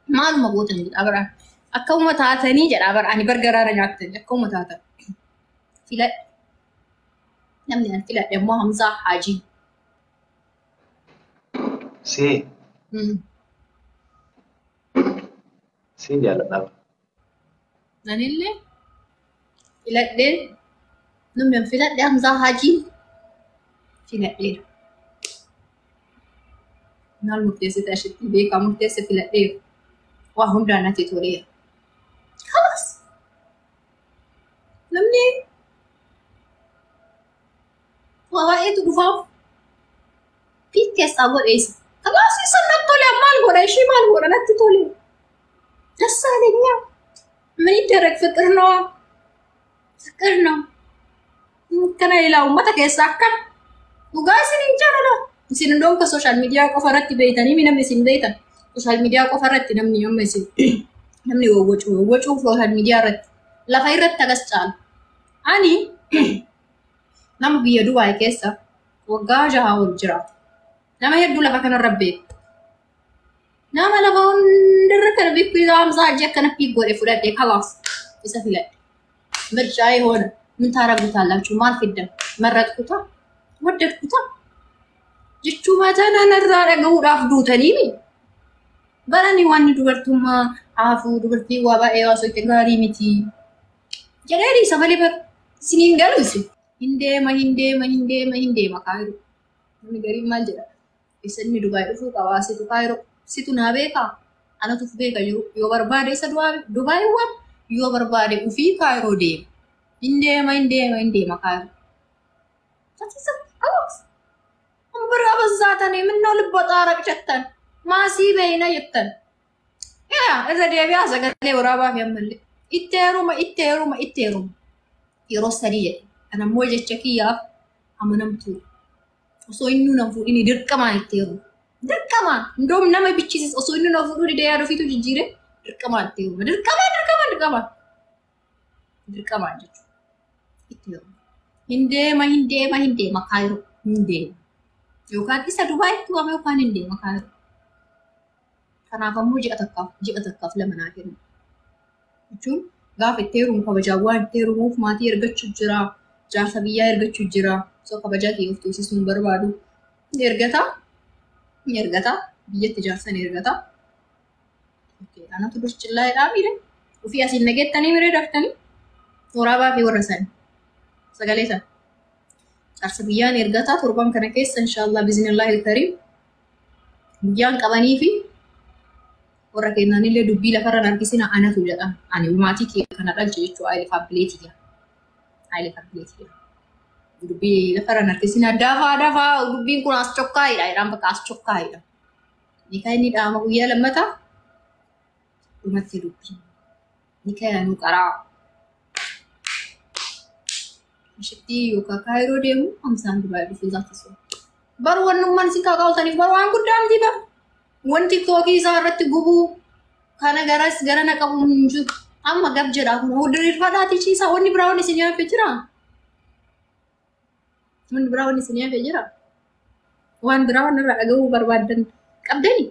Maaluma gootan jedha baraan. Akkuma taatanii jedha bara ani bargaraara nyaattan akkuma taatan. Filadhe. Namni ani filadhe immoo Hamzaa Haajii. Si. Siin jaalladha. Anillee filadhee namni ani filadhe Hamzaa Haajii filadheera. Maal murteessite ashitti beekaa murteesse filadheera. Waa hundaan natti toleera. Kalaas. Namni waa baay'eetu dhufaaf piik keessaa godhe isa. Kalaas isa natti tole maal godha ishee maal godha natti tole. ደስ አለኛ። ምን ይደረግ ፍቅር ነዋ፣ ፍቅር ነው። Kana ilaa uummata keessaa akkam dhugaa isin hin jaalala. Isin hundoon ka social media qofa irratti beeytanii namni isin beeytan. Social media qofa irratti namni amma isin namni wawwacuu wawwacuu social media irratti lafa irratti agas caalu. Ani nama biyya Dubaay keessa waggaa 6 ol jiraatu. Nama hedduu lafa kanarra beeku. Nama lafa hundarra kana beeku Hamzaa Hajji akkana pick godhe fudhadhe kalaas isa filadhe. ምርጫ የሆነ ምን ታረጉታላችሁ? maal fiddan መረጥኩታ ወደድኩታ jechuu mataa narraa dhagahuudhaaf duutanii barani wanni dubartummaa haafuu dubartii waa baay'ee haasofte gaarii miti jedhee dhiisa malee bar isiniin galu isin hin deema hin deema hin deema hin deema Kaayiroo. Namni gariin maal jedha? Isa inni Dubaay dhufuu qabaa situ Kaayiroo situ naa beekaa anatu beeka jiru yoo barbaade isa Dubaay waan yoo barbaade ufii Kaayiroo deema. Hin deema hin deema hin deema Kaayiroo. Bira abazzaatanii minnoo lubba xaaraq jettan maasii beeyna jettan. Yaa irra deebi'aa sagalee waraabaa fi ammallee itti heeruma itti heeruma itti heeruma yeroo sadii jedhe. Kana immoo jecha kiyyaaf amanamtuu osoo inni na fuudhini dirqamaan itti heeruma. Dirqamaan indoom nama bichisiis osoo inni na fuudhuu didee yaada ofiitu jijjiire dirqamaan itti heeruma. Dirqamaan dirqamaan dirqamaan dirqamaan jechuudha. Itti heeruma. Hin deema hin deema hin deema Kaayiroo hin deema. Yookaan isa Dubaayitti waame yookaan hin deema Kaayiroo. Kanaaf ammoo ji'a takkaaf lama naa kennu. Jechuun gaafa itti heerumu kabajaa waan itti heerumuuf maatii ergachuu jira. Jaarsa biyyaa ergachuu jira. So kabajaa kiyya of tuusisuu hin barbaadu. Ni ergata. Ni ergata. Biyyatti jaarsa ni ergata. Anatu dur cillaa'eedhaa miire. Ofii asiin nageettanii miree daftanii. Waraabaa fi warra sani. Sagalee sana. Jaarsa biyyaa ni ergata. Torban kana keessa inshaallah biiznillaahi kariim. Guyyaan qabanii fi warra kennanillee dubbii lafarra harkisina anatu jedha. Ani maatii kee kana dhalche jechuudha. Aayile faabbileetii jira. Aayile faabbileetii jira. Dubbii lafarra harkisina dafaa dafaa dubbiin kun as chokkaayidha. Jedhaan bakka as chokkaayidha. Nikaa inni dhaama guyyaa lammataa dhumatti dubbii. Nikaa yaanuu qaraa. Ashitti yookaan Kaayiroo deemu Hamzaan Dubaay dhufuu isaatti sun. Bar wannummaan isin kaakaa'utaniif bar waan guddaa miti bar. Wanti TikTokii isaa irratti gubuu kana garas gara na qabu hin jiru. Amma gab jedhaa kun diriirfadhaati ciisaa wanni biraa wanni isin hafe jira. Wanni biraa wanni isin hafe jira. Waan biraa wanni irraa dhagahuu barbaaddan qabdani.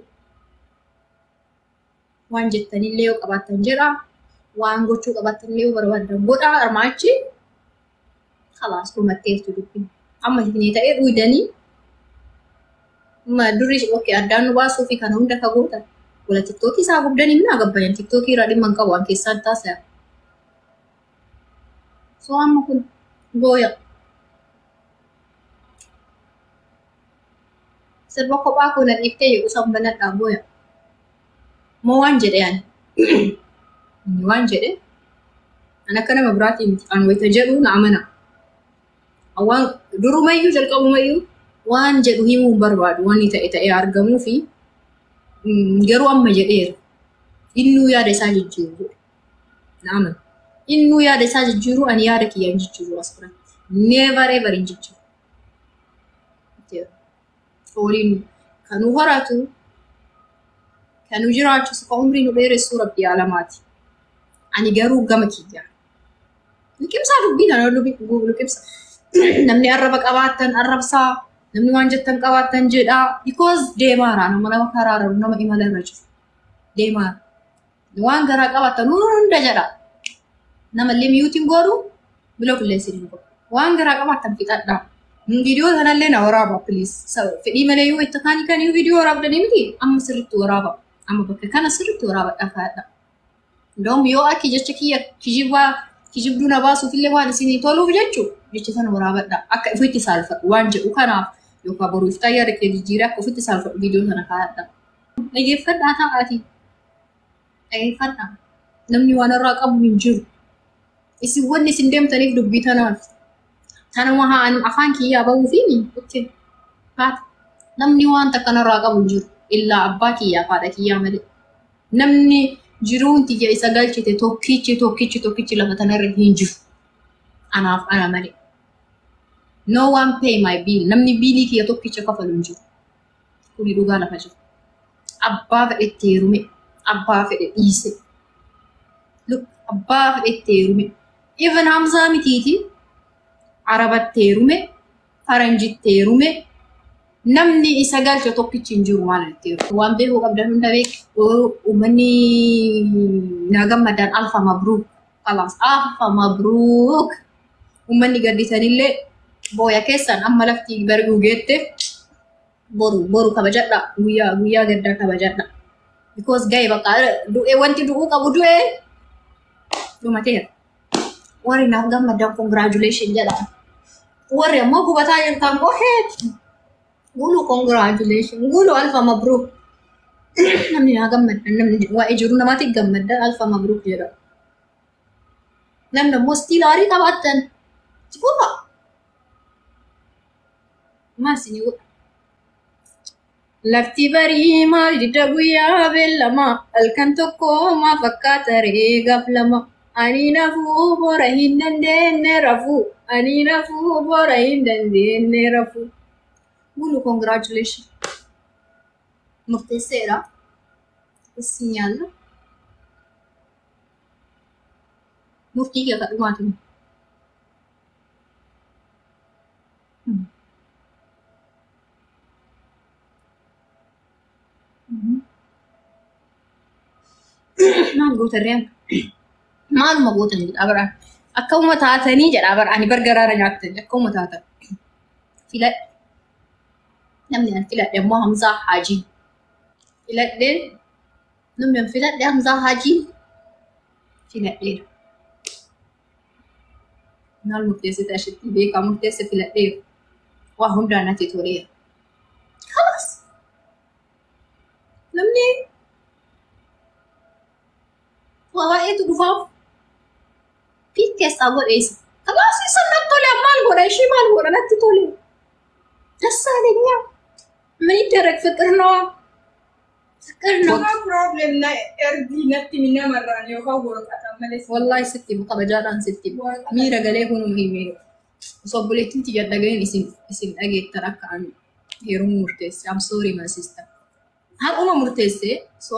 Waan jettanillee yoo qabaattan jedha. Waan gochuu qabaattanillee yoo barbaaddan godhaa armaachi. Khalaas dhumatteertu dubbiin. Amma isinii ta'ee dhuydanii durii okay addaan nu baasuu fi kana hunda ka gootan. Wala TikTokii isaa gubdanii mina gabbayan TikTokii irraa dhimma hin qabu waan keessaan taasisa. So amma kun booya. Sirba kophaa koo na dhiiftee jedhu san banadhaa booya. Moo waan jedhe ani. Inni waan jedhe ani akka nama biraatii miti. Ani wayita jedhu na amana. Waan durumayyuu jalqabumayyuu waan jedhu himuu hin barbaadu. Wanni ta'e ta'ee argamuu fi garuu amma jedheera. Innuu yaada isaa jijjiiru jedhe. Na amana. Innuu yaada isaa jijjiiru ani yaada kiyya hin jijjiiru as biratti. Never ever hin jijjiiru. Fooliin kan nu horatu kan nu jiraachisu kan umrii nu dheeressu rabbi alamaati. Ani garuu gama kiyya. Liqimsaa dubbii kana liqimsa. Namni arraba qabaattan arrabsaa, namni waan jettan qabaattan jedhaa. Because deemaara nama nama karaara nama imala irra jiru. Deemaara. Waan garaa qabaatan hunda jedha. Namallee miyuutiin godhu biloo qilleensi hin godhu. Waan garaa qabaatan fixadhaa. Viidiyoo kanallee na waraaba please. Fedhii malee yoo itti kaanii kan viidiyoo waraabdanii miti amma sirriitti waraaba. Amma bakka kana sirriitti waraabadhaa faayadha. Ndoom yoo akki jecha kiyya kijibaa kijibduu na baasuuf illee waan isinii toluuf jechu jecha sana waraabadha. Akka ofitti saalfadhu waan jedhu kanaaf yookaan boruu iftaa yaada kee jijjiiree akka ofitti saalfadhu viidiyoo sana kaayadha. Dhageeffadhaa ta'aati. Dhageeffadhaa. Namni waan irraa qabu hin jiru. Isin wanni isin deemtaniif dubbii tanaaf. Tanuma haa afaan kiyyaa bahuufiini. Okay. Haati. Namni waan takka narraa qabu hin jiru. Illaa abbaa kiyyaa fi haadha kiyyaa malee. Namni jiruun tiyya isa galchite tokkichi tokkichi tokkichi lafa tanarra hin jiru. Anaaf ana malee. No one pay my bill. Namni biilii kiyya tokkicha kafalu hin jiru. Kuni dhugaa lafa jiru. Abbaa fedhetti heerume. Abbaa fedhe dhiise. Look, abbaa fedhetti heerume. Even Hamzaa mitiiti. Arabatti heerume. Faranjitti heerume. Namni isa galche tokkichi hin jiru maal itti heerume. Waan beekuu qabdan hunda beek. Uummanni naa gammadan alfa mabruuk. Kalaas alfa mabruuk. Uummanni gaddisanillee booya keessan amma lafti bari'uu geette boru boru kabajadha. Guyyaa guyyaa gaddaa kabajadha. Because ga'e bakka du'e wanti du'uu qabu du'e dhumateera. Warri naaf gammadan congratulation jedha. Warri ammoo gubataa jirtan go ahead. Gulu congratulation. Gulu alfa mabruuk. Namni naa gammadan namni waa'ee jiru namaatiif gammaddan alfa mabruuk jedha. Namni ammoo still aarii qabaattan. Fufa. Maal isinii godha? Lafti barii maal didda guyyaa beellama halkan tokko maa fakkaata ree gaaf lama. Ani nafuu bora hin dandeenye rafuu. Ani nafuu bora hin dandeenye rafuu. Gulu congratulation. Murteesseera. Isin yaalla. Murtii kee kadhumaatiin. Maal gootan ree? Maaluma gootan jedha baraan. Akkuma taatanii jedha bara ani bargaraara nyaattan akkuma taatan. Filadhe. Namni an filadhe immoo Hamzaa Haajii. Filadhee namni an filadhe Hamzaa Haajii filadheera. Maal murteessite ashitti beekaa murteesse filadheera. Waa hundaan natti toleera. Kalaas. Namni waa baay'eetu dhufaaf. Fiit keessaa godheessa. Kalaas isa natti tole maal godha ishee maal godha natti tole. ደስ አለኛ። ምን ይደረግ ፍቅር ነዋ። ፍቅር ነው። No problem na ergi natti namarraan yookaan waraqataan malee. Wallahi sitti himu kabajaadhaan sitti himu. Miira galee kunuu hime. Osoo obboleettiin tiyya dhagahin isin isin dhageettan akka ani heerumuu murteesse. I'm sorry my sister. Har'uma murteesse so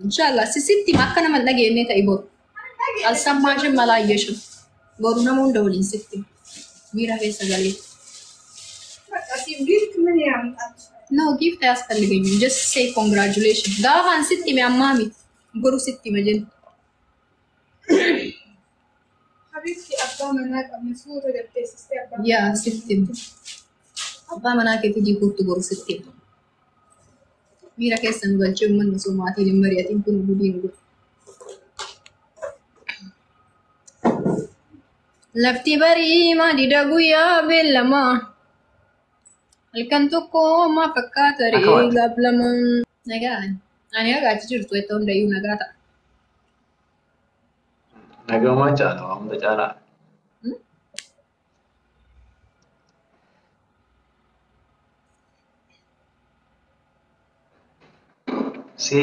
inshallah si sitti hima akka nama hin dhageenye ta'i boru. Alsammaashin malaayyeshin. Boru nama hunda waliin sitti hima. Miira keessa galee. Akkasiin gift ምን ያምጣል? No, gift አያስፈልገኝም. Just say congratulations. Gaafaan sitti hime ammaa miti. Boru sitti hima jenna. Habibti abbaa manaa qabna suuta gatteessistee abbaa. Yaa sitti hima. Abbaa manaa keetii jikuutti boru sitti hima. Miira keessa nu galchee uummanni osoo maatiin hin mari'atin kun gudii nu godha. Lafti barii maadida guyyaa beellama. Halkan tokko maa fakkaata Akka ree waati. gaaf lama. Nagaa ani haga achi jirtu itti hundayyuu nagaa ta'a. Nagamaa caala waa hunda caalaa. Si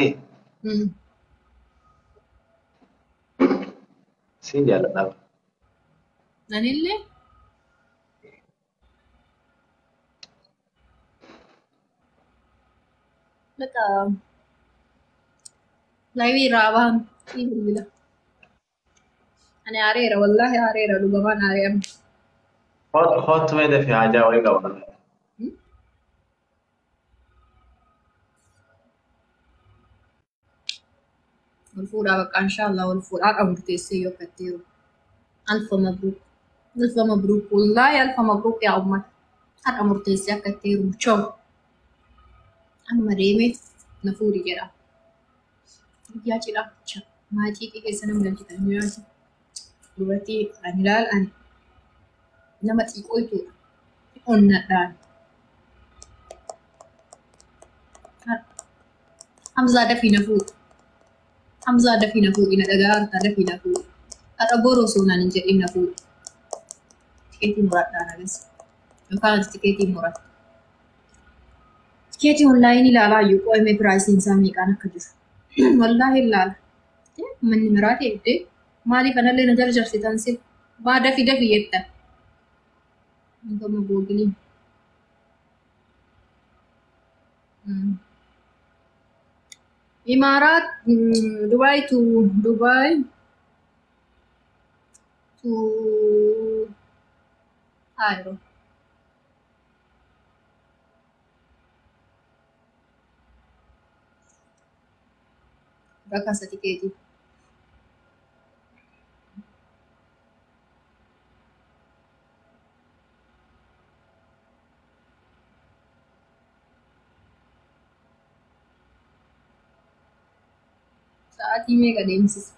siin jaalladha. Anillee በቃ live irraa bahan ni bilbila. Ani aareera wallaahi aareera dhugamaan aaree amma. Kootu mee dafii haajaa wayii qaba. Wal fuudhaa bakka inshaallah wal fuudhaa qabu murteessee yoo katteeru. Alfa mabruuk. Alfa mabruuk. Wallaahi alfa mabruuk yaa uummata. Har'a murteessee akka itti heerumu choo. Amma deemee na fuudhi jedha. Guyyaa cidhaa cha. Maatii keessa nama galchitan nyaatu. Dubartii ani ilaal ani nama xiqqooytuudha. Onnadhaan. Hamzaa dafii na fuudhi. Hamzaa dafii na fuudhi na dhagaa harkaa dafii na fuudhi. Har'a boroo osoo naan hin jedhin na fuudhi. Tikeetii muradhaan agas. Yookaan ati tikeetii muradha. Tikeetii onlaayinii ilaalaa iyyuu qo'amee piraayisiin isaa meeqaan akka jiru. Wallaahi ilaala. Manni miraa deebitee maaliif anallee na jarjarsitan si maa dafii dafii jettan. Gama googiliin. Imaaraat Dubaay to Dubaay to Cairo. Rakasa tikeetii. Sa'aatii meeqa deemsisa?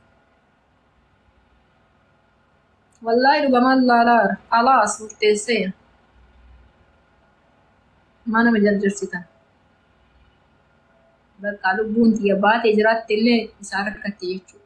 Wallaahi dhugamaan laalaa alaas murteesseera. Maa nama jarjarsitan? Bakka lubbuun tiyya baatee jiraatte illee isaa rakkatte jechuudha.